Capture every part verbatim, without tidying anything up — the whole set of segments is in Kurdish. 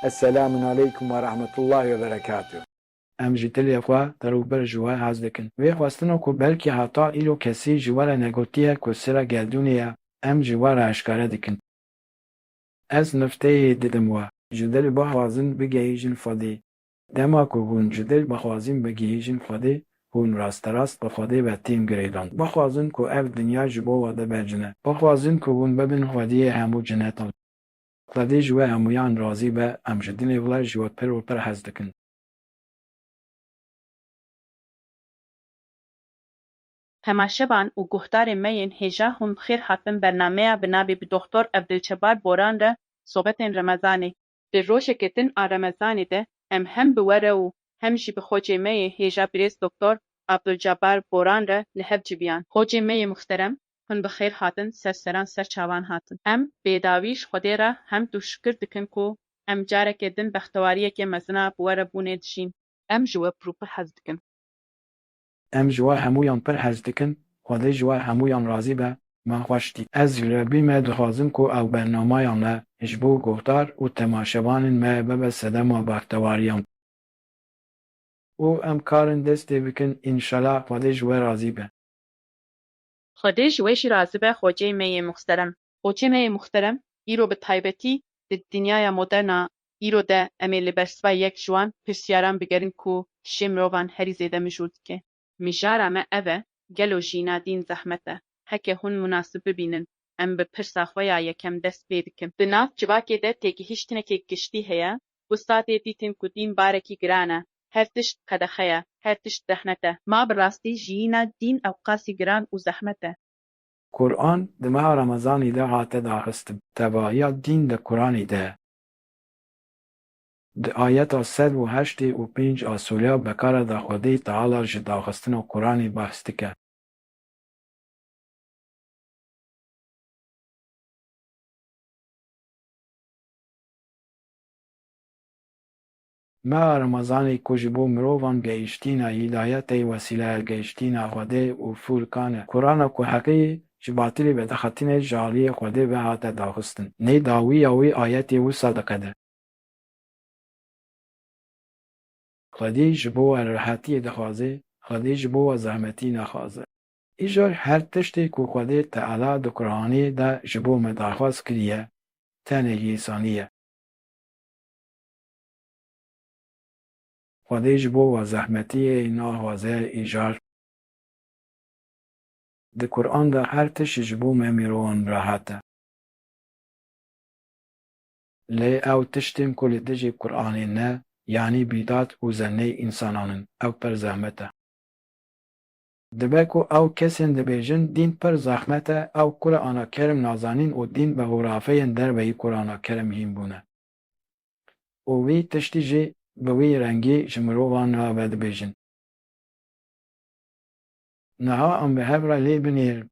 Esselamun aleykum ve rahmetullahi ve berekatuh. Em ji dilê xwe pirûpir ji we hez dikin. Wê xwestina ku belkî heta îro kesî ji we re negotiye ku sira gerdûnê ye, em ji we re eşkere dikin. Ez nifteyê didim we. Ji dil bixwazin bigihîjin Xwedê. Dema ku hûn ji dil bixwazin bigihîjin Xwedê, hûn rasterast bi Xwedê ve tên girêdan. Bixwazin ku ev dinya ji bo we de becine. Bixwazin ku hûn bibin xwediyê hemû cinetan. Xwedê ji we hemûyan razî be, em ji dilê we ji we pir û pir hez dikin. Temaşevan û guhdarên me yên hêja, hûn bi xêr hatin bernameya bi navê Bi Doktor Evdilcebar Boran re Sohbetên Remezanê. Di rojeke din a Remezanê de em hem bi we re û hem jî bi xocê me yê hêja birêz Doktor Abdulcabar Boran re li hev civiyan. Xocê me yê muxterem, hûn bi xêr hatin, ser seran ser çavan hatin. Em bêdawî ji Xwedê re hemd û şikir dikin ku em careke din bextewariyeke mezin a bi we re bûnê dijîn. Em ji we pirûpir hez dikin. Em ji we hemûyan pir hez dikin, Xwedê ji we hemûyan razî be, me xweş dît. Ez ji Rebbî me dixwazim ku ew bernameya me ji bo guhdar û temaşevanên me bibe sedema bextewariyan. Û em karin destê bikin, înşela Xwedê ji we razî be. Xwedê ji we jî razî be, xoceyê me yê muxterem. Xocê me yê muxterem, îro bi taybetî di dinyaya moderna îro de em ê li bersiva yek ji wan pirsyaran bigerin ku ji mirovan herî zêde mijûl dike. Mijara me ev e, gelo jiyîna dîn zehmet e? Heke hûn munasib bibînin, em bi pirsa xwe ya yekem dest pê dikin. Di nav civakê de têgihiştinekê giştî heye, wisa tê dîtin ku dîn barekî giran e, her tişt qedexe ye, her tişt zehmet e. Ma bi rastî jiyîna dîn ewqasî giran û zehmet e? Quran di meha Remezanî de hate daxistin. Tevahiya dîn di Quranê de ye. Di ayeta sed û heştê û pênc a Sûreya Bekara de Xwedê Teala ji daxistina Quranê behs dike. Meha Remezanê ku ji bo mirovan gehiştîna hîdayetê wesîleya gehiştîna Xwedê û fûrkan e. Qurana ku heqî ji batilî vedixetîne ji aliyê Xwedê ve hate daxistin. Nê dawiya wî ayetê wisa diqede. Xwedî ji bo we rehetiyê dixwaze, Xwedî ji bo we zehmetî naxwaze. Îcar her tiştê ku Xwedê Teala di Quranê de ji bo me daxwaz kiriye, tenê yêsanî ye. Xwedê ji bo we zehmetiyê naxwaze îcar. Di Quran de her tişt ji bo me mirovan rehet e. Lê ew tiştên ku li dijî Quranê ne, yanî bîdat û zenneyê însanan in, ew pir zehmet e. Dibe ku ew kesên dibêjin dîn pir zehmet e, ew Qurana Kerim nazanîn û dîn bi hûrafeyên derveyî Qurana Kerim hîn bûne. Û wî tiştî jî bi wî rengî ji mirovan re vedibêjin. Niha em bi hev re lê binêrin.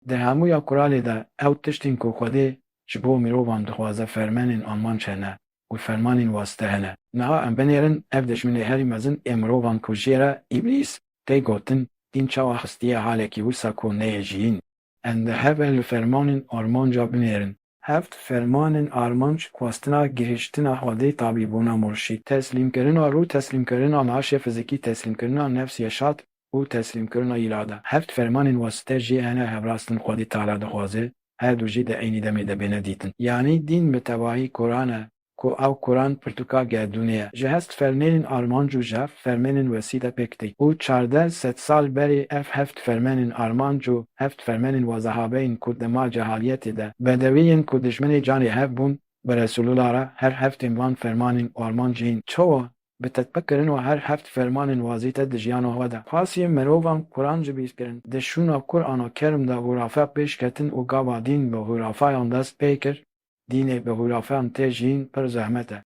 Di hemûya Quranê de ew tiştên ku Xwedê ji bo mirovan dixwaze fermenên armanc hene û fermanên wasite hene. Niha em binêrin ev dijminê herî mezin ê mirovan ku jê re Îblîs tê gotin dîn çawa xistiye halekî wisa ku neyê jiyîn. Em bi hev re li fermanên armanca binêrin. Heft fermanên armanc: xwestina gihiştina Xwedê, tabîbûna murşîd, teslîmkirina rû, teslîmkirina laşê fizikî, teslîmkirina nefs ya şad û teslîmkirina îrade. Heft fermanên wasite jî hene hevrast in Xwedê Teala dixwaze her du jî di eynî demê de bêne dîtin. Yanî dîn bi tevahî Quran e, ku ew Quran pirtûka gerdûnê ye. Ji heft fermenên armanc û ji heft fermenên wesîte pêk tê. Û çardeh sed sal berê ev heft fermenên armanc û heft fermenên wazehabeyên ku dema cehaliyetê de bedewî yên ku dijminê canê hev bûn, bi Resûlullah re her heftên van fermanên û armanc hîn. Çawa? Bi tetbiqkirina her heft fermanên wazîte di jiyana xwe de. Qasî mirovan Quran ji bîr kirin. Di şûna Qurana Kerim de hûrafe pêş ketin û gava dîn bi hûrafeyan dest pê kir, dînê bi hûrafeyan tê jiyîn pir zehmet e.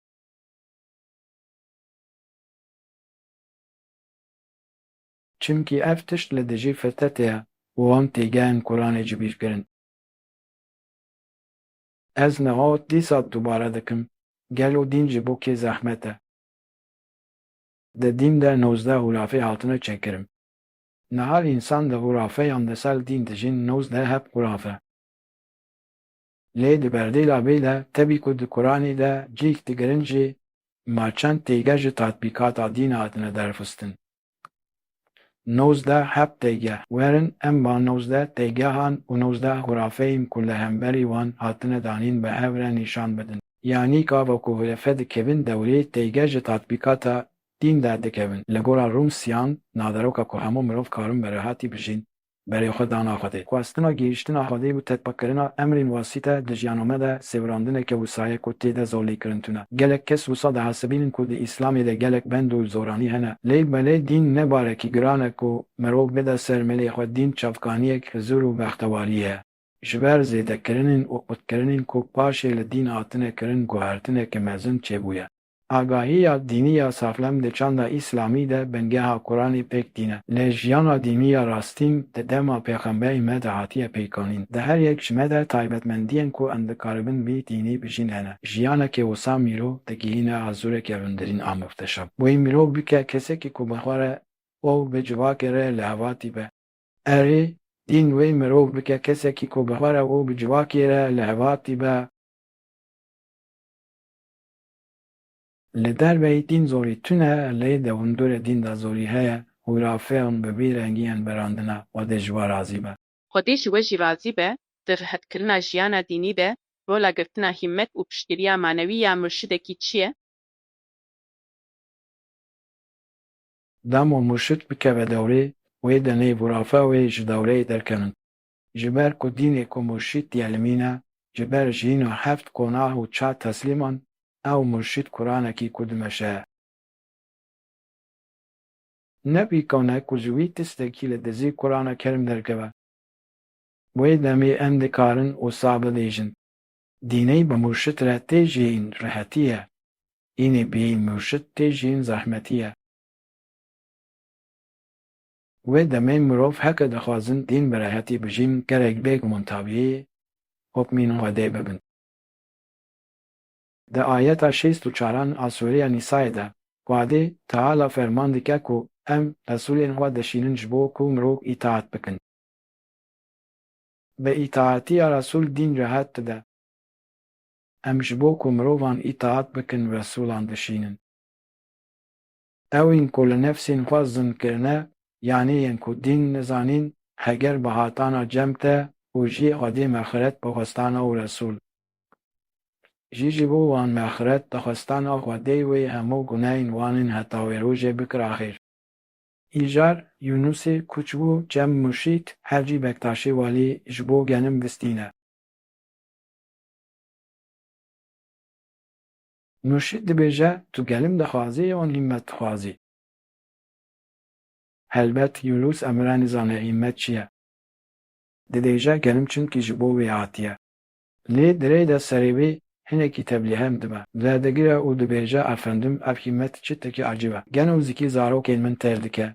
Çimkî ev tişt li dijî fitretê ye û wan têgehên Quranê ji bîr kirin. Ez niha dîsa dubare dikim, gelo dîn ji bo kê zehmet e? Di dîn de nozdeh hûrafê hatine çêkirin. Niha însan di hûrafeyan de ser dîn dijîn, nozdeh heb hûrafe. Lê di berdêla vê de, tevî ku di Kuranê de cîk digirin jî, ma çend têgeh ji tatbîkata dîn hatine derxistin. Nozdeh heb têgeh. Werin em van nozdeh têgehan û nozdeh xurafeyên ku li hemberî wan hatine danîn bi hev re nîşan bidin. Yanî gava ku xurafe dikevin dewrê têgeh ji tatbîkata dîn derdikevin. Li gora Rûmsiyan, naveroka ku hemû mirov karin bi rehetî bijîn, berê xwe dana Xwedê. Xwestina gihîştina Xwedê û tetbiqkirina emrên wasîte di jiyana me de sêwirandineke wisa ye ku tê de zorlêkirin tune. Gelek kes wisa dihesibînin ku di Îslamê de gelek bend û zoranî hene. Lê belê dîn ne barekî giran e ku mirov bide ser milê xwe. Dîn çavkaniyek hizir û bextewariyê ye. Ji ber zêdekirinên û qutkirinên ku paşê li dîn hatine kirin, guhertineke mezin çêbûye. Agahiya dînî ya saxlem di çanda Îslamî de bingeha Kuranê pêk tîne. Lê jiyana dînî ya rastîn di dema Pêxemberê me de hatiye pêkanîn. Di her yek ji me de taybetmendiyên ku em dikaribin vî dînî bijîn hene. Jiyanekê wisa mîro digihîne hazûreke hundirîn a muhteşem. Wê mirov bike kesekî ku bi xwe re û bi civakê re li hevatî be. Erê, dîn wê mirov bike kesekî ku bi xwe re û bi civakê re li hevatî be. Li derveyî dîn zorî tune, lê di hundirê dîn de zorî heye. Xurafe hûn bi vî rengî yên berandine, Xwedê ji we razî be. Xwedê ji we jî razî be. Di rihetkirina jiyana dînî de rola girtina hîmmet û piştgiriya manewî ya murşidekî çi ye? Dema murşid bikeve dewrê, wê demê xurafe wê ji dewreyê derkevin. Ji ber ku dînê ku murşîd diyelimîne, ji ber jiyîna heft konah û çar teslîman, ew murşîd Kuranekî ku dimeşe. Ne pîkan e ku ji wî tiştekî li dizî Kurana Kerim derkeve. Wê demê em dikarin wisa bibêjin, dînê bi murşid re tê jiyîn rihetî ye, înê bêyî murşid tê jiyîn zehmetî ye. Wê demê mirov heke dixwazin dîn bi rehetî bijîn, gerek bêguman tabîyê hukmên Xwedê bibin. Di ayeta şêst û çaran a Sûreya Nîsayê de, Xwedê Teala ferman dike ku em Resûlên xwe dişînin ji bo ku mirov îtaat bikin. Bi îtaatiya Resûl dîn rehet dibe. Em ji bo ku mirovan îtaat bikin Resûlan dişînin. Ew ên ku li nefsên xwe zin kirine, yanî yên ku dîn nizanîn, heger bi hatana cem te û jî Xwedê mexfiret bi xwestana û Resûl. Jî ji bo wan mexfiret di xwestana Xwedê wê hemû gunehên wan ên heta wê rojê bikira xêr. Îcar Yûnusê Kuçbû Cem Murşîd Hecî Bektaşê Welî ji bo genim vistîne. Murşîd dibêje, tu gelim dixwazî yan hîmmet dixwazî? Helbet Yûnus Emre nizane hîmmet çi ye. Dibêje, gelim çimkî ji bo wê hatiye. Lê di rê de serê wê hinekî teblîhem dibe, verdigire û dibêje, efendim, ev hîmmet çi tikî ecîb e. Gelo zikî zarokên min têr dike?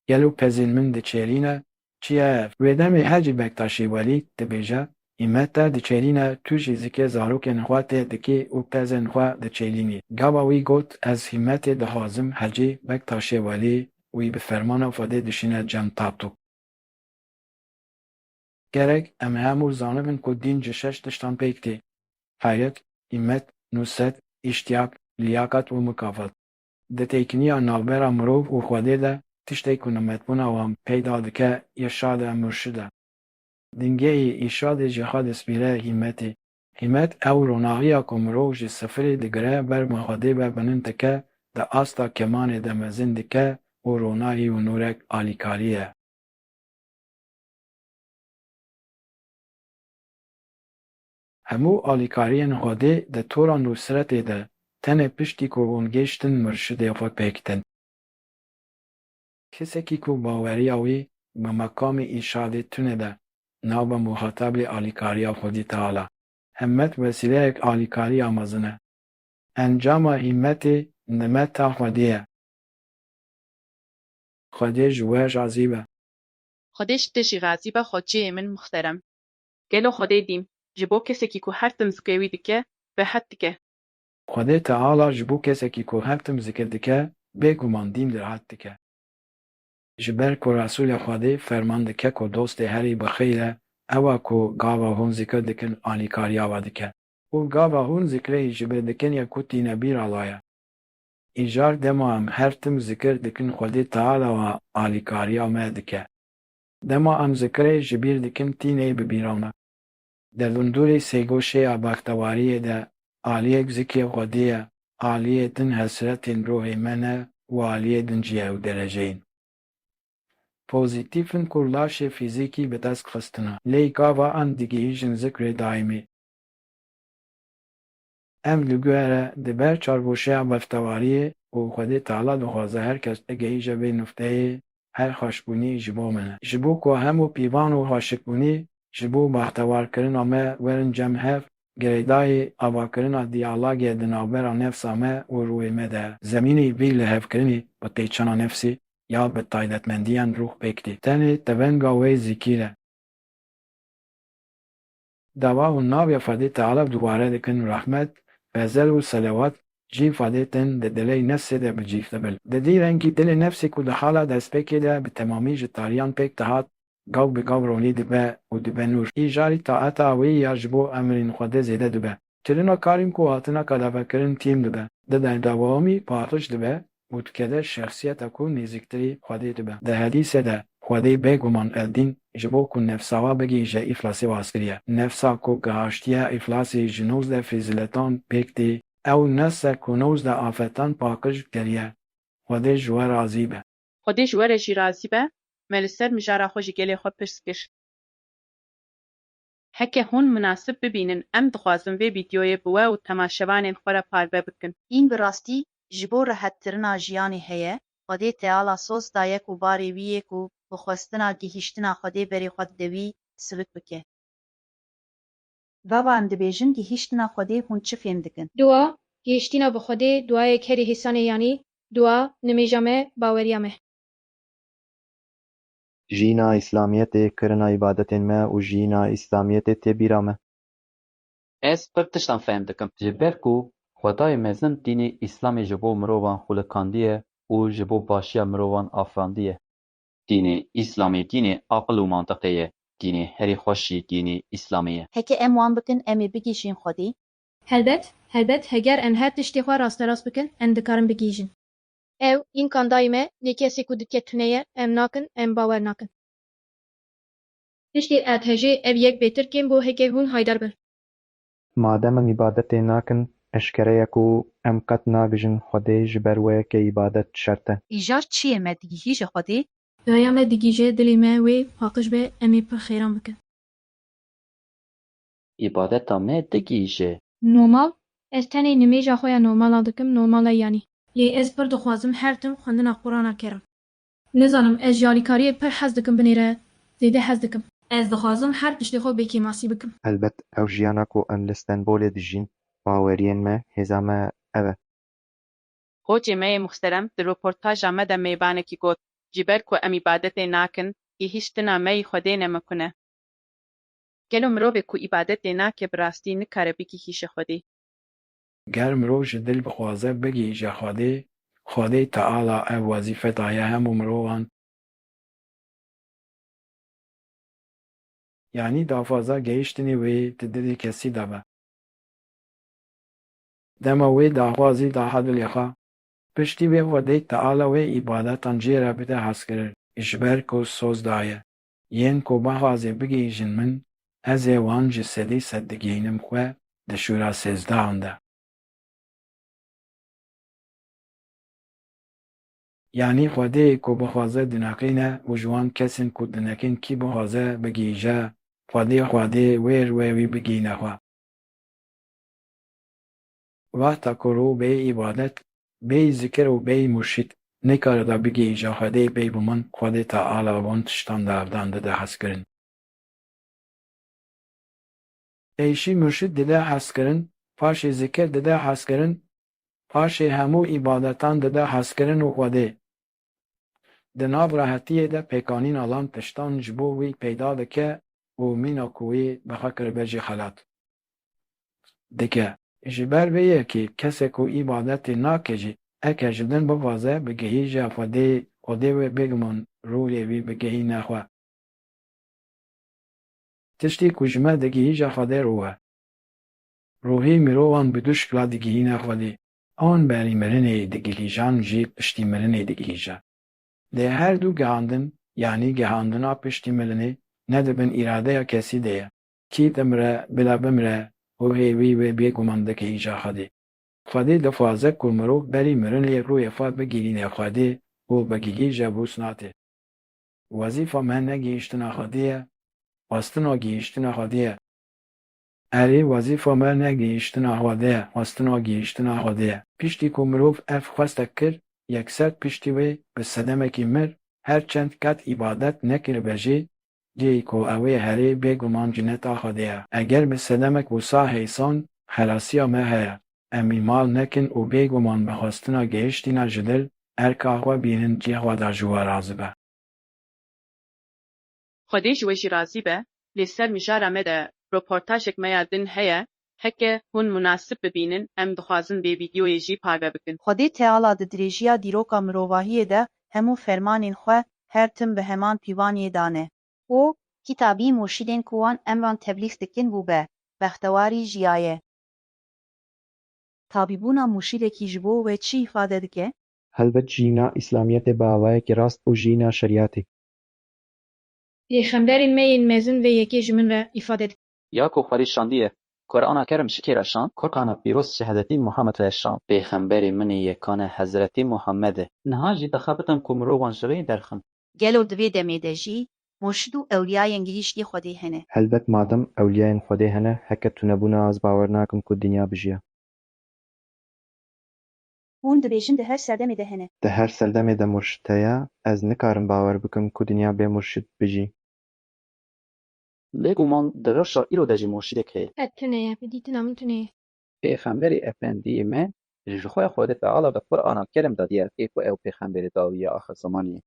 Gelo pezên min diçêrîne? Çi ye ev? Wê demê Hecî Bektaşê Welî dibêje, hîmmet te diçêrîne, tu jî zikê zarokên xwe têr dikî û pezên xwe diçêrînî. Gava wî got, ez hîmmetê dixwazim, Hecî Bektaşê Welî wî bi fermana Xwedê dişîne cem Tatuk. Gerek em hemû zanibin ku dîn ji şeş tiştan pêk tê, xeyret, hîmmet, nusret, îştiyak, liyakat û mukafat. Di têkiniya navbera mirov û Xwedê de tiştê ku nimetbûna wan peyda dike, îrşad e, murşid e. Dingehê îrşadê jê xwe dispîre hîmmetê. Hîmmet ew ronahiya ku mirov ji sifirê digire ber bi Xwedê ve bilind dike, di asta kemanê de mezin dike û ronahî û nûrek alîkarî ye. Hemû alîkariyên Xwedê di tora nusretê de tenê piştî ku hûn gêştin murşidê xwe pêk din. Kesekî ku baweriya wî bi meqamê îrşadê tune de, nabe muxatabê alîkariya Xwedî Teala. Hîmmet wesîleyek alîkariya mezin e. Encama hîmmetê nimeta Xwedê ye. Xwedê ji we razî be. Xwedê ji te jî razî be xweciyê min muhterem. Gelo Xwedê dîn ji bo kesekî ku her tim zikrê wî dike, rehet dike? Xwedê Teala ji bo kesekî ku her tim zikir dike, bêguman dîn rehet dike. Ji ber ku Resûlê Xwedê ferman dike ku dostê herî bi xêr e, ew e ku gava hûn zikir dikin alîkariya we dike. Û gava hûn zikrê ji bîr dikin ya ku tîne bîra we ye. Îcar dema em her tim zikir dikin Xwedê Teala we alîkariya me dike. Dema em zikirê ji bîr dikin tînê bi bîra me. Di lindûrê sêgoşê ya bextewariyê de aliyek zikrê Xwedê ye, aliyê din hesretên ruhê me ne û aliyê din cih û dereceyên pozîtîf in ku laşê fîzîkî bi dest xistine. Lê gava em digihîjin zikrê daîmî. Em li guhere di ber çargoşeya bextewariyê û Xwedê Teala dixwaze her kes bigihîje vê nufteyê, her xweşbûnî ji bo me ne. Ji bo ku hemû pîvan û xweşikbûnî ji bo bextewarkirina me werin cem hev, girêdayî avakirina diyalogê di navbera nefsa me û ruhê me de ye. Zemînê vî lihevkirinê bi têçûna nefsî ya bi taybetmendiyan ruh pêk tê. Tenê tevenga wê zikir e. Dava û navê Xwedê Teala dubare dikin, rehmet, fezel û selewat, cî Xwedê tên di dilê nefsê de bi cî dibil. Di dî rengî dilê nefsê ku di hala destpêkê de bi temamî ji tariyan pêk dihat, gav bi gav ronî dibe û dibe nûr. Îcarî taeta wê ya ji bo emrên Xwedê zêde dibe. Kirina karên ku hatine qedexekirin têm dibe. Di derdewamî paqij dibe û dikeve şexsiyeta ku nêzîktirî Xwedê dibe. Di hedîsê de Xwedê bêguman eldîn ji bo ku nefsa we bigihîje îflasê waz kiriye. Nefsa ku gihaştiye îflasê ji nozdeh fezîletan pêk tê, ew nefs e ku nozdeh afetan paqij kiriye. Xwedê ji we razî be. Xwedê ji we re jî razî be, me li ser mijara xwe ji gelê xwe pirs kir. Heke hûn minasib bibînin, em dixwazin vê vîdyoyê bi we û temaşevanên xwe re parve bikin. Dîn bi rastî ji bo rehetkirina jiyanê heye, Xwedê Teala soz daye ku barê wî yê ku bi xwestina gihîştina Xwedê berê xwe dide wî silik bike. Gava em dibêjin gihîştina Xwedê hûn çi fêm dikin? Dua, gihîştina bi Xwedê, duayê kerê hêsanê yanî dua, nimêja me, baweriya me. Jiyîna Îslamiyetê, kirina îbadetên me û jiyîna Îslamiyetê tê bîra me. Ez pir tiştan fehm dikim. Ji ber ku Xwedayê mezin dînê Îslamê ji bo mirovan xulikandiye û ji bo başiya mirovan afirandiye. Dînê Îslamê dînê aqil û mantiqê ye. Dînê herî xweş jî dînê Îslamê ye. Heke em wan bikin, em ê bigihîjin Xwedê. Helbet, helbet, heger em her tiştê xwe rasterast bikin, em dikarin bigihîjin. Ew, îmkan dayî me, lê kesê ku dike tune ye, em nakin, em bawer nakin. Tiştê erdhejê ev yek bêtir kêm bû heke hûn haydar bin. Madem em îbadetê nakin, eşkere ye ku em qet nabêjin Xwedê ji ber we yekê îbadet şert e. Îcar çi ye me digihîje Xwedê? Daya me digihîje dilê me wê paqij be, em ê pir xêran bikin. Îbadeta me digihîje. Normal, ez tenê nimêja xwe ya normala dikim, normal e yanî. Lê ez pir dixwazim her tim xwendina Qurana kerim. Nizanim, ez ji alîkariyê pir hez dikim, binêre zêde hez dikim. Ez dixwazim her tiştê xwe bê kêmasî bikim. Helbet ew jiyana ku em li Stenbolê dijîn, baweriyên me, hêza me ev e. Hocê me yê muxterem di roportaja me de mêvanekî got, ji ber ku em îbadetê nakin, gihîştina me yî Xwedê ne mimkun e. Gelo mirovê ku îbadetê nake bi rastî nikare bigihîje Xwedê? Ger mirov ji dil bixwaze bigihîje Xwedê, Xwedê Teala ev wezîfe daye hemû mirovan. Yanî daxwaza gehiştinê wê di dilê kesî de be. Dema wê daxwazî daha dilê xwe, piştî wê Xwedê Teala wê îbadetan jê re bide hezkirin, ji ber ku soz daye, yên ku bixwaze bigihîjin min, ez ê wan ji sedî sed digihînim xwe di şûra sêzdehan de. Yanî Xwedê ku bixwaze dineqîne û ji wan kesên ku dineqîn kî bixwaze bigihîje Xwedê, Xwedê wê re wî bigihîne xwe. Wexta ku ruh bê îbadet, bê zikir û bê murşîd, nikare da bigihîje Xwedê, bê bi min Xwedê Teala van tiştan de hevdan dide hezkirin. Pêşî murşîd dide hezkirin, paşê zikir dide hezkirin, paşê hemû îbadetan dide hezkirin û Xwedê. Di nav rehetiyê de pêkanîna lan tiştan ji bo wî peyda dike û mîna ku wî bi xwe kiribe jî xelat dike. Ji ber vê yekê kesê ku îbadetê nake jî, eke ji din bixwaze bigihîje Xwedê, Xwedê wê bêguman rûyê wî bigihîne xwe. Tiştê ku ji me digihîje Xwedê rû e. Ruhê mirovan bi du şikla digihîne Xwedê. An berî mirinê digihîjan jî piştî mirinê digihîje. Lê her du gihandin, yanî gihandina piştî mirinê, ne di bin îradeya kesî de ye. Kî dimire, bila bimire, ruhê wî wê bêguman digihîje Xwedê. Xwedê dixwaze ku mirov berî mirinê rûyê xwe bigihîne Xwedê û bigihîje bûsnatê. Wezîfa me ne gihîştina Xwedê ye, xwestina gihîştina Xwedê ye. Erê, wezîfa me ne gihîştina Xwedê ye, xwestina gihîştina Xwedê ye. Piştî ku mirov ev xwestek kir, yekser piştî wê bi sedemekî mir, her çend qet îbadet nekiribe jî, diyê ku ew ê herê bêguman cineta Xwedê ye. Eger bi sedemek wisa heysan, xelasiya me heye. Em îmal nekin û bêguman bi xwestina gihiştina ji dil, erka xwe bînin cihê xwe de ji we razî be. Xwedê ji we jî razî be, lê ser mijara me de roportajek me ya din heye, heke hûn munasib bibînin, em dixwazin vê vîdyoyê jî parve bikin. Xwedê Teala di dirêjiya dîroka mirovahiyê de hemû fermanên xwe her tim bi heman pîvaniyê dane. Û kitabî murşîdên ku wan emran teblîx dikin bû be, bextewarî jiyaye. Tabîbûna murşîdekî ji bo we çi îfade dike? Helbet jiyîna Îslamiyetê bi avayekî rast û jiyîna şerîetê. Pêxemberên me yên mezin vê yekê ji min re îfade dikin. Ya ku xwerî şandiye, Qur'ana Kerim ji kê re şand? Qur'ana Pîroz ji Hezretî Muhammed re şand. Pêxemberê min ê yekan e Hezretî Muhammed e. Niha jî dixebitin ku mirovan ji rê derxin. Gelo di vê demê de jî murşid û ewliyayên gihîştî Xwedê hene? Helbet madem ewliyayên Xwedê hene, heke tu nebûna ez bawer nakim ku dinya bijiya. Hûn dibêjin di her serdemê de hene. Di her serdemê de murşid heye, ez nikarim bawer bikim ku dinya bê murşid bijî. Bêguman di rewşa îro de jî murşidek heye. Qet tune ye, bi dîtina min tune ye. Pêxemberê efendiyê me jixwe Xwedê Teala di Qur'ana Kerim de diyar kir ku ew pêxemberê dawî ya axir zemanî ye.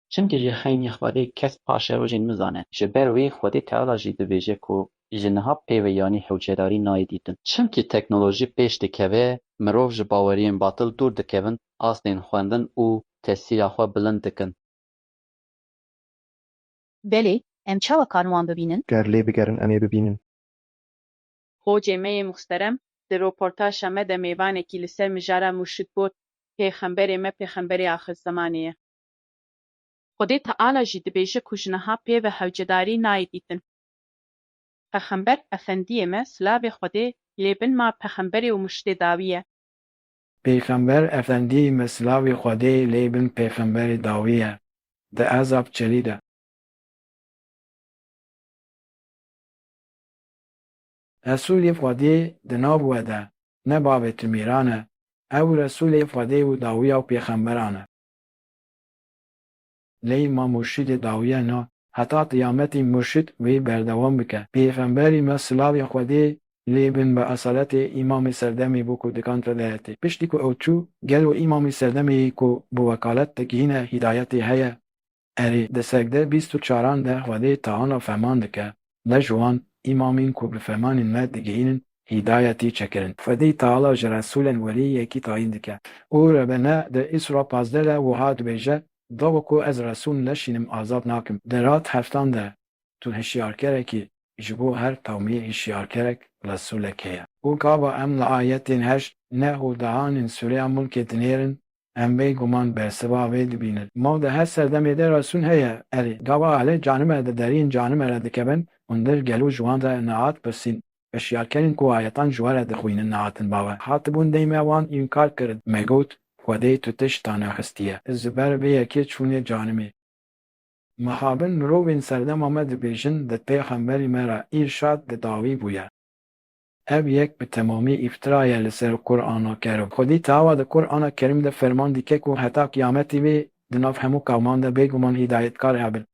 Çimkî ji heynî Xwedê kes paşerojên min zane. Ji ber wî Xwedê Teala jî dibêje ku ji niha pê ve yanî hewcedarî nayê dîtin. Çimkî teknolojî pêş dikeve, mirov ji baweriyên batil dûr dikevin, astên xwendin û tesîra xwe bilind dikin. Belê, em çawa karin wan bibînin? Ger lê bigerin em ê bibînin. Xocê me yê muxterem, di roportaja me de mêvanekî li ser mijara murşid got, Pêxemberê me pêxemberê axir zemanê ye. Xwedê Teala jî dibêje ku ji niha pê ve hewcedarî nayê dîtin. Pexember Efendiyê me silavê Xwedê lê bin ma pexemberê û murşidê dawî ye. Pêxember Efendiyê me silavê Xwedê lê bin pêxemberê dawî ye. Di ezab çelî de. Resûlê Xwedê di nav we de ne bavê tu mîran e. Ew Resûlê Xwedê û dawiya pêxemberan e. Lê ma murşîdê dawiye na, heta qiyametî murşîd wê berdewam bike. Pêxemberî me silavê Xwedê lê bin bi esaletê Îmamê Serdemê bû ku dikan te de etê. Piştî ku ew çû, gelo Îmamê Serdemê yê ku bi wekalet digihîne hîdayetê heye? Erê, di sekde bîst û çaran de Xwedê Teala ferman dike, ne ji wan, îmamên ku bi fermanên me digihînin, hîdayetî çekirin. Xwedê Teala ji resûlên welî yekî tayîn dike. Û Rebena di Îsra pazdeh de wiha dibêje, Dawa ku ez resûl neşînim azad nakim. Di Rad heftan de, Tu hişyarkerek î, ji bo her qewmî hişyarkerek, resûlek heye. Û gava em li ayetên heşt, neh û dehan ên sûreya Mulkê dinêrin, em bêguman bersiva wê dibînin. Ma di her serdemê de resûl heye, erê, gava ehlê canime di deriyên canime re dikevin, hundir gelo ji wan re nehat pirsîn. Hişyarkerên ku ayetan ji we re dixwînin nehatin ba we. Hatibûn dêy me wan înkar kirin. Me got, Xwedê tu tişta nexistiye. Ji ber vê yekê çûne canimê. Mixabin mirovên serdema me dibêjin di pêxemberî me re îrşad di dawî bûye. Ev yek bi temamî îftira ye li ser Qur'ana Kerim. Xwedî Teala di Qur'ana Kerim de ferman dike ku heta qiyametî wê di nav hemû qewman de bêguman hîdayetkar hebin.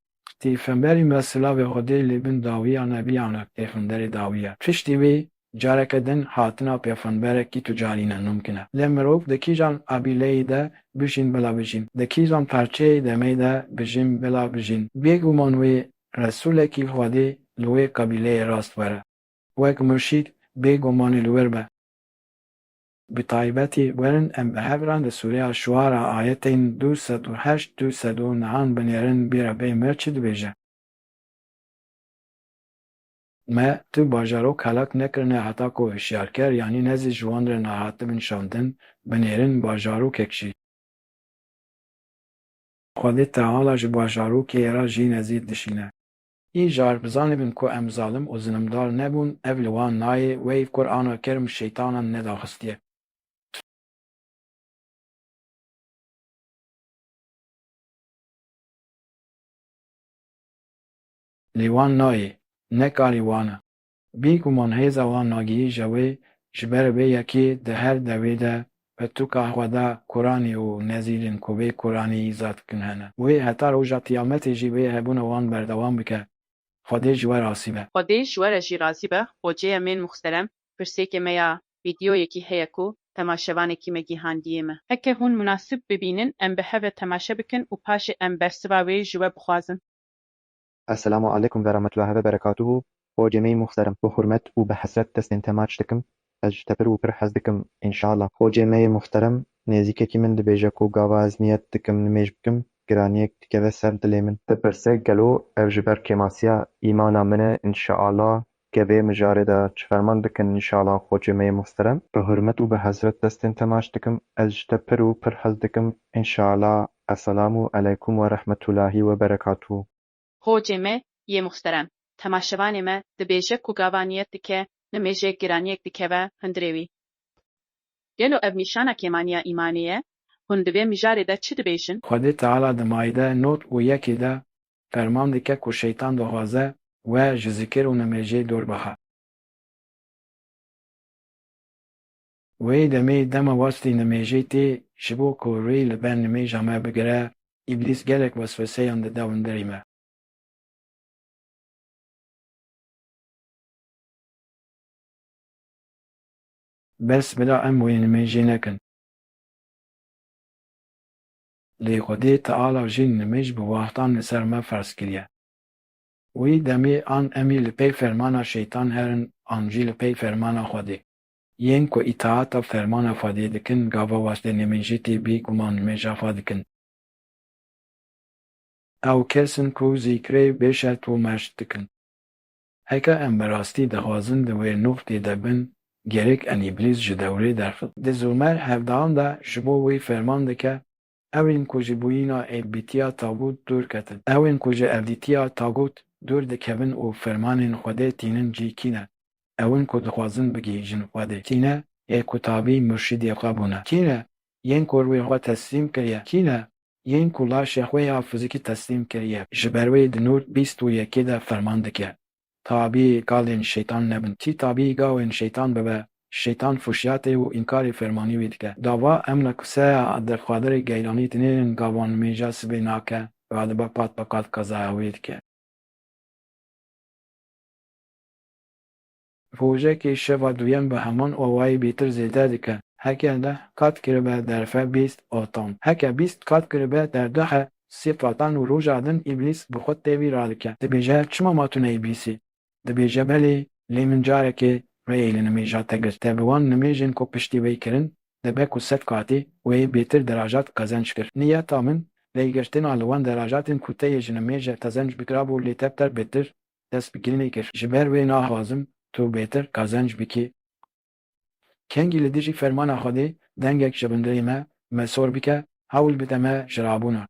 Pêxemberî me silavê Xwedê lê bin dawiya nebiyan e, pêxemberê dawî ye. Piştî wê careke din hatina pêxemberekî tu carî ne, mumkin e. Lê mirov di kîjan qabîleyê de bijîn bila bijîn, di kîjan parçeyê demê de bijîn bila bijîn, bêguman wê Resûlekî Xwedê li wê qabîleyê rast were. Wek murşîd bêgumanî li wir be. Bi taybetî werin em bi hev re di sûreya Şuara ayetên du sed û heşt, du sed û nehan binêrin bîra bê mir çi dibêje. Me tu bajarok helak nekirine heta ku hişyarker yanî nezî ji wan re nehatibin şandin, binêrin bajarokek jî. Xwedê Teala ji bajarokê ra jî nezî dişîne. Îcar bizanibin ku em zalim û zilimdar nebûn, ev li wan nayê, wey Qur'ana Kerim şeytanan nedaxistiye. Lê wan nayê, ne karê wan e. Bêguman hêza wan nagihîje wê, ji ber vê yekê di her dewê de pirtûka xwe de Kuranî û nezîrên ku vê Kuranî îza dikin hene. Wê heta roja Qiyametê jî vê hebûna wan berdewam bike. Xwedê ji we razî be. Xwedê ji we re jî razî be, xoceyê me yên muxterem, pirsêkê me ya vîdyoyekî heye ku temaşevanekî me gihandiye me. Heke hûn munasib bibînin em bi hev re temaşe bikin û paşê em bersiva wê ji we bixwazin. Esselamu aleykum ve rahmetullahi ve berekatuhu. Xocê me yê muxterem, bi hurmet û bi hesret destên te maç dikim. Ez ji te pir û pir hez dikim, înşallah. Xocê me yê muxterem, nêzîkekî min dibêje ku gava ez niyet dikim nimêj bikim, giraniyek dikeve ser dilê min. Dipirse gelo ev ji ber kêmasiya îmana min e, înşallah. Ke vê mijarê de çi ferman dikin, înşallah, xocê me yê muxterem. Bi hurmet û bi hesret destên te maç dikim. Ez ji te pir û pir hez dikim, înşallah. Esselamu aleykum ve rahmetullahi ve berekatuhu. Xocê me yê muxterem, temaşevanê me dibêje ku gava niyet dike nimêjê, giraniyek dikeve hundirê wî. Gelo ev nîşana kêmaniya îmanê ye? Hûn di vê mijarê de çi dibêjin? Xwedê Teala di Maîde nod û yekê de ferman dike ku şeytan dixwaze we ji zikir û nimêjê dûr bixe. Wê demê dema westê nimêjê tê, ji bo ku rê li ber nimêja me bigire, Îblîs gelek wesweseyan dide hundirê me. Bes bila em wê nimêjê nekin. Lê Xwedê Teala jî nimêj bi wextan li ser me ferz kiriye. Wî demê an em ê li pey fermana şeytan herin an jî li pey fermana Xwedê. Yên ku îtaata fermana Xwedê dikin, gava westê nimêjê tê, bêguman nimêja xwe dikin. Ew kes in ku zîkrê bêşert û meşt dikin. Heke em bi rastî dixwazin di wê nuqtê de bin, gerek em Îblîs ji dewrê derxin. Di Zumer hevdehan de ji bo wê ferman dike, Ew ên ku ji bûyîna êvdîtiya tagut dûr ketin. Ew ên ku ji êvdîtiya tagut dûr dikevin û fermanên Xwedê tînin cî kî ne? Ew ên ku dixwazin bigihîjin Xwedê. Kî ne yê ku tabî murşidê xwe bûne? Kî ne yên ku rûyê xwe teslîm kiriye? Kî ne yên ku laşê xwe ya fizîkî teslîm kiriye? Ji ber wê di Nûr bîst û yekê de ferman dike, Tabî kalên şeytan nebin. Kî tabî gawên şeytan bibe, şeytan fuşiyatê û înkarê fermanî wî dike. Gava em li qiseya Abdulqadirê Geylanî dinêrin gava nimêja sibê nake, galiba qat be qat qezaya wê dike. Rojekê şeva duyem bi heman awayî bêtir zêde dike. Heke deh qat kiribe derfe bîst qatan. Heke bîst qat kiribe derdexe sê qatan û roja din Îblîs bi xwe têvî radike. Dibêje, Çima ma tu ne Îblîsî? Dibêje, Belê, lê min carekê rêyê li nimêja te girt. Te bi wan nimêjên ku piştî wê kirin, dibe ku sed qatî wê bêtir derajat qezenc kir. Niyeta min, lêgirtina li wan derajatên ku te yê ji nimêje qezenc bikirabû lê te pir bêtir dest bi kirinê kir. Ji ber wê naxwazim tu bêtir qezenc bikî. Kengî li dijî fermana Xwedê dengek ji bindirê me, me sor bike, hewl bide me ji rabûna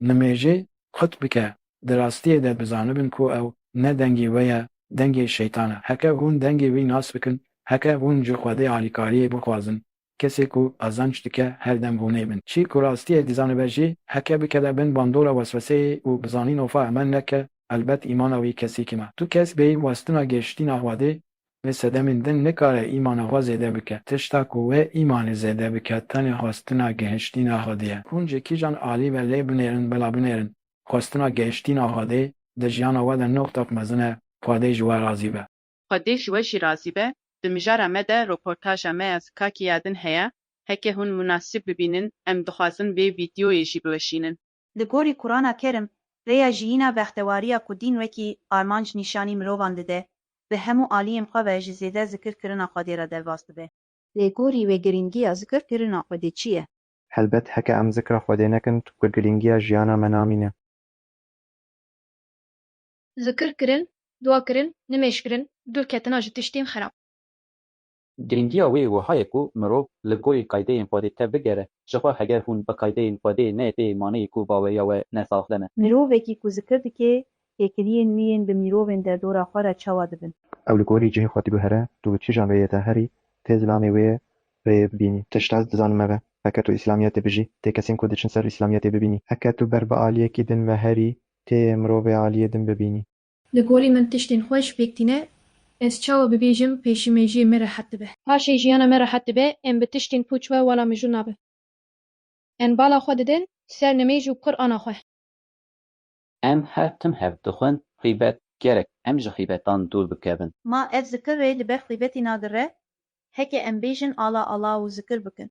nimêjê qut bike. Di rastiyê de bizanibin ku ew ne dengê we ye, dengê şeytan e. Heke hûn dengê wî nas bikin, heke hûn ji Xwedê alîkariyê bixwazin, kesê ku qezenc dike her dem hûnê bin. Çî ku rastiyê dizanibe jî, heke bikeve bin bandora wesweseyê û bizanîna xwe emin neke, elbet îmana wî kesî kim e. Tu kes bêyî westina gihiştina Xwedê, li sedemên din nikare îmana xwe zêde bike. Tişta ku wê îmanê zêde bike, tenê xwestina gihiştina Xwedê ye. Hûn ji kîjan alî ve lê binêrin bila binêrin, xwestina gihiştina Xwedê di jiyana we de nuqtek mezin e, Xwedê ji we razî be. Xwedê ji we jî razî be. Di mijara me de roportaja me ya zikakî ya din heye. Heke hûn munasib bibînin, em dixwazin vê vîdyoyê jî biweşînin. Li gorî Qurana Kerim, rêya jiyîna bextewariya ku dîn wekî armanc nîşanî mirovan dide, bi hemû aliyên xwe ve ji zêde zikirkirina Xwedê re derbas dibe. Li gorî we girîngiya zikirkirina Xwedê çi ye? Helbet heke em zikra Xwedê nekin, tu girîngiya jiyana me namîne. Zikirkirin dua kirin, nimêj kirin, dûr ketina ji tiştên xerab. Girîngiya wê wiha ye ku mirov li gorî qaydeyên Xwedê tev bigere. Jixwe heger hûn bi qaydeyên Xwedê neyê tê maneyê ku baweriya we ne saxlem e. Mirovekî ku zikir dike, têkiliyên wî yên bi mîrovên derdora xwe re çawa dibin? Ew li gorî cihê xwe diguhere, tu bi kîjan rêyê de herî, tê zilamê wê rêyê bibînî. Tişt ez dizanim ev e, heke tu Îslamiyetê bijî, tê kesên ku diçin ser Îslamiyetê bibînî. Heke tu ber bi aliyekî din ve herî, tê mirovê aliyê din bibînî. Li gorî min tiştên xweş pêk tîne, ez çawa bibêjim pêşîmêjiyê me rehet dibe? Paşê jiyana me rehet dibe, em bi tiştên pûç ve wela mijûl nabin. Em bala xwe didin ser nimêj û Qur'ana xwe. Em her tim hev dixwin xîbet, gerek em ji xîbetan dûr bikevin. Ma ev zikir rê li ber xîbetî nagire? Heke em bêjin ala ala û zikir bikin.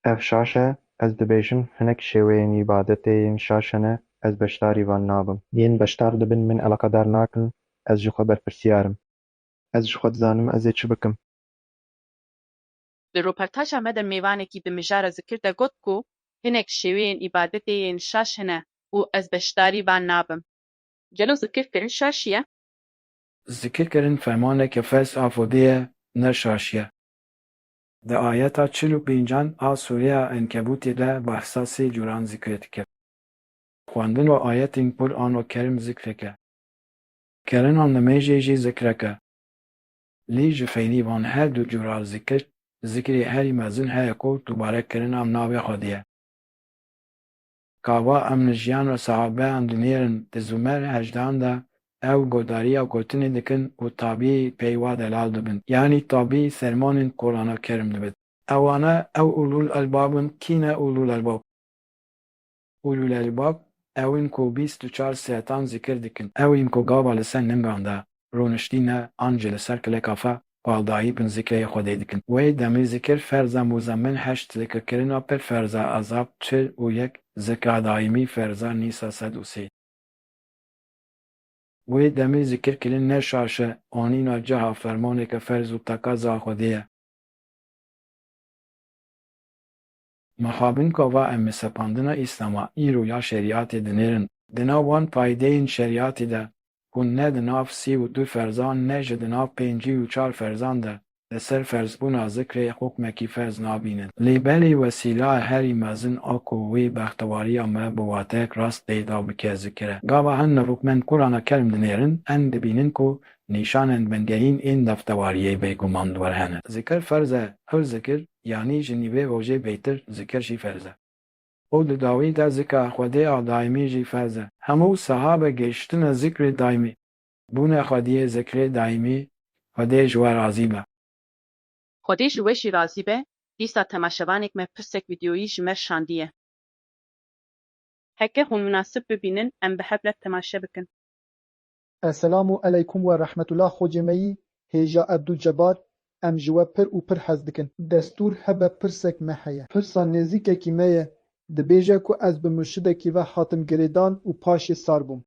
Ev şaş e, ez dibêjim, hinek şêweyên îbadetê yên şaş hene, ez beşdarî van nabim. Yên beşdar dibin min eleqedar nakin, ez ji xwe berpirsiyar im. Ez ji xwe dizanim ez ê çi bikim. Di roportaja me de mêvanekî di mijara zikir de got ku hinek şêweyên îbadetê yên şaş hene û ez beşdarî van nabim. Gelo zikirkirin şaş ye? Zikirkirin fermaneke ferz a Xwedê ye, ne şaş ye. Di ayeta çil û pêncan a Sûreya Enkebûtê de behsa sê curan zikir dike. Xwendina ayetên Qur'ana Kerim zikrek e. Kirina nimêjê jî zikrek e. Lê ji feydê van her du cura zikir, zikrê herî mezin heye ku dubare kirina navê Xwedê ye. Gava em li jiyana sehabeyan dinêrin, di Zumer hejdehan de ew godariya gotinê dikin û tabî peyva delal dibin, yanî tabî fermanên Qur'ana Kerim dibin. Ewana ew ulûl elbab in. Kî ne ulûl elbab? Ulûl elbab ew in ku bîst û çar saetan zikir dikin. Ew in ku gava li ser ningan de rûniştî ne an jî li ser kileka xwe baldayî bin zikrê Xwedê dikin. Wê demê zikir ferza muzemmin heşt, zikirkirina pir ferza ezab çil û yek, zikra daîmî ferza nîsa sed û sê. Wê demê zikirkirin ne şaş e, anîna ciha fermaneke ferz û teqeza Xwedê ye. Mixabin gava em bi sepandina Îslama îro ya şerîatê dinêrin, di nav wan qaydeyên şerîatê de ku ne di nav sî û du ferzan ne jî di nav pêncî û çar ferzan de li ser ferzbûna zikrê hukmekî ferz nabînin. Lê belê wesîla herî mezin a ku wê bextewariya me bi wateyek rast peyda bike zikir e. Gava hin li hukmên Qur'ana Kerim dinêrin, em dibînin ku nîşanên bingehîn ên bextewariyê bêguman di wir hene. Zikir ferz e, pir zikir, yanî ji nîvê rojê bêtir zikir jî ferz e. Û di dawî de zikra Xwedê a daîmî jî ferz e. Hemû sehabe gihiştine zikrê daîmî. Bûne xwediyê zikrê daîmî, Xwedê ji we razî be. Xwedê ji we jî razî be, dîsa temaşevanêk me pirsek vîdyoyî ji me şandiye. Heke hûn minasib bibînin, em bi hev re temaşe bikin. Esselamu eleykum we rehmetullah xocê me yî hêja Ebdulcebar, em ji we pir û pir hez dikin. Destûr hebe pirsek me heye. Pirsa nêzîkekî me ye, dibêje ku ez bi murşidekî ve hatim girêdan û paşê sar bûm.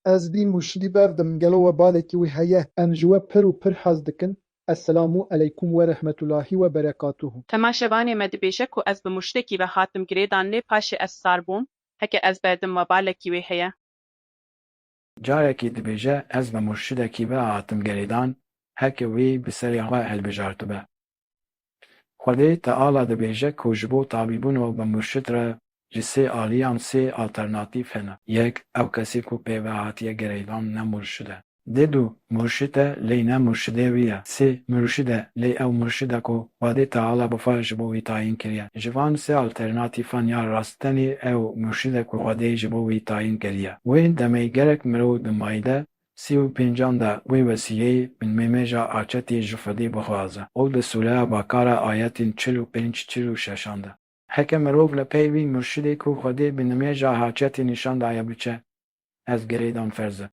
Ez vî murşidî berdim, gelo we balekî wî heye? Em ji we pir û pir hez dikin. Esselamu eleykum we rehmetulahî we berekatuhu. Temaşevanê me dibêje ku ez bi murşidekî ve hatim girêdan lê paşê ez sar bûm. Heke ez berdim we balekî wê heye? Carekî dibêje ez bi murşidekî ve hatim girêdan, heke wî bi serê xwe hilbijartibe. Xwedê Teala dibêje ku ji bo tabîbûna bi murşid re ji sê aliyan sê alternatîf hene. Yek, ew kesê ku pê ve hatiye girêdan ne murşid e. Dê du, murşid e lê ne murşidê wî ye. Sê, murşid e lê ew murşid e ku Xwedê Teala bi xwe ji bo wî tayîn kiriye. Ji van sê alternatîfan ya rast tenê ew murşid e ku Xwedê ji bo wî tayîn kiriye. Wê demê gerek mirov di mayde sî û pêncan de wê wesîleyê binmêmêja haçetê ji Xwedê bixwaze û di sûreya Bakara ayetên çil û pênc, çil û şeşan de. Heke mirov li pey vî murşidê ku Xwedê bi nimêja haçetê nîşan daye biçe, ez girêdan ferz e.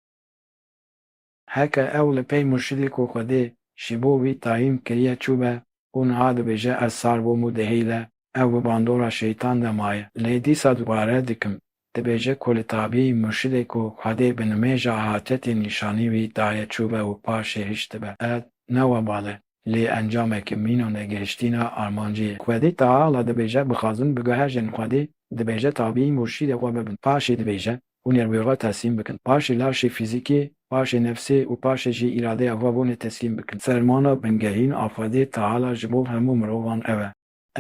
Heke ew li pey murşidê ku Xwedê ji bo wî tayîn kiriye çûbe û niha dibêje ez sar bûm û dihêle, ew bi bandora şeytan de maye. Lê dîsa dubare dikim, dibêje ku li tabî murşidê ku Xwedê bi nimêja haçetê nîşanî wî daye çûbe û paşê hiştibe. Ed, ne webal e. Lê encameke mîna ne gihiştîna armancê ye. Xwedê Teala dibêje bixwazin bigihejin Xwedê, dibêje tabî murşidê xwe bibin. Paşê dibêje, û nêrwêxa teslîm bikin. Paşê laşê fîzîkî, paşê nefsê û paşê jî îradeya xwe bûnê teslîm bikin. Fermana bingehîn a Xwedê Teala ji bo hemû mirovan ew e.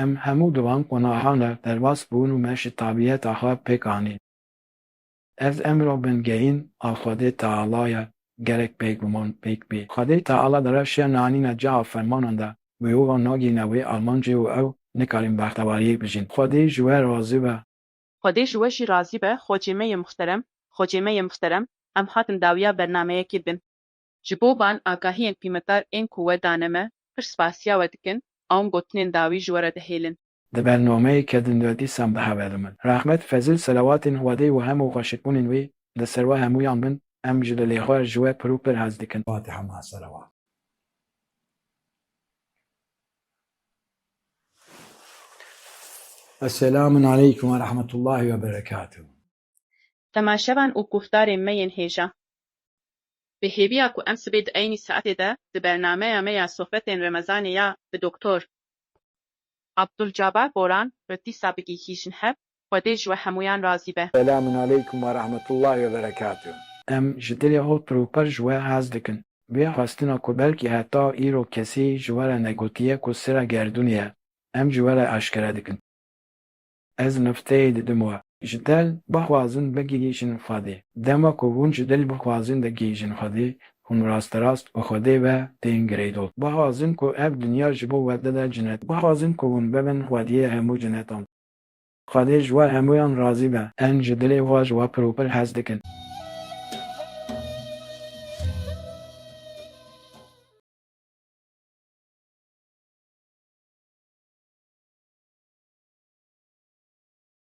Em hemû di van qunaha de derbas bûn û me ji tabiyeta xwe pêk anî. Ev emra bingehîn a Xwedê Teala ye, gerek bêguman pêk bê. Xwedê Teala dereşiya nanîna ciha fermanan de, mirovan nagihîne wê armancê û ew nikarîn bextewariyê bijîn. Xwedê ji we razî be. Xwedê ji we jî razî be, xocê me yê muxterem, xocê me yê muxterem, em hatin dawiya bernameyekê din. Ji bo van agahiyên qîmetdar ên ku we dane me, pir spasiya we dikin, a hûn gotinên dawî ji we re dihêlin. Di bernameyê ke din de dîsan biheverimin. Rehmet, fezil, selawatên Xwedê û hemû xweşikbûnên wî li ser we hemûyan bin, em ji dilê xwe ji we pir û pir hez dikin. Fatiha ma selawat. Esselamun aleykum ve rahmetullahi ve berekatuhu. Temaşevan û guhdarên me yên hêja. Bi hêviya ku em sibê di eynî saetê de di bernameya me ya Sohbetên Remezanê ya bi Doktor Abdulcabar Boran re dîsa bigihîjin hev, Xwedê ji we hemûyan razî be. Selamun aleykum ve rahmetullahi ve berekatuhu. Em ji dilê xwe pir û pir ji we hez dikin. Vê xwestina ku belkî heta îro kesî ji we re negotiye ku sira gerdûnê ye, em ji we re eşkere dikin. Ez nifteyê didim we. Ji dilê bixwazin bigihîjin Xwedê. Dema ku hûn ji dilê bixwazin digihîjin Xwedê, hûn rasterast bi Xwedê ve tên girêdayî. Bixwazin ku ev dinya ji bo we bibe cinet. Bixwazin ku hûn bibin xwediyê hemû cinetan. Xwedê ji we hemûyan razî be. Em ji dilê xwe ji we pir û pir hez dikin.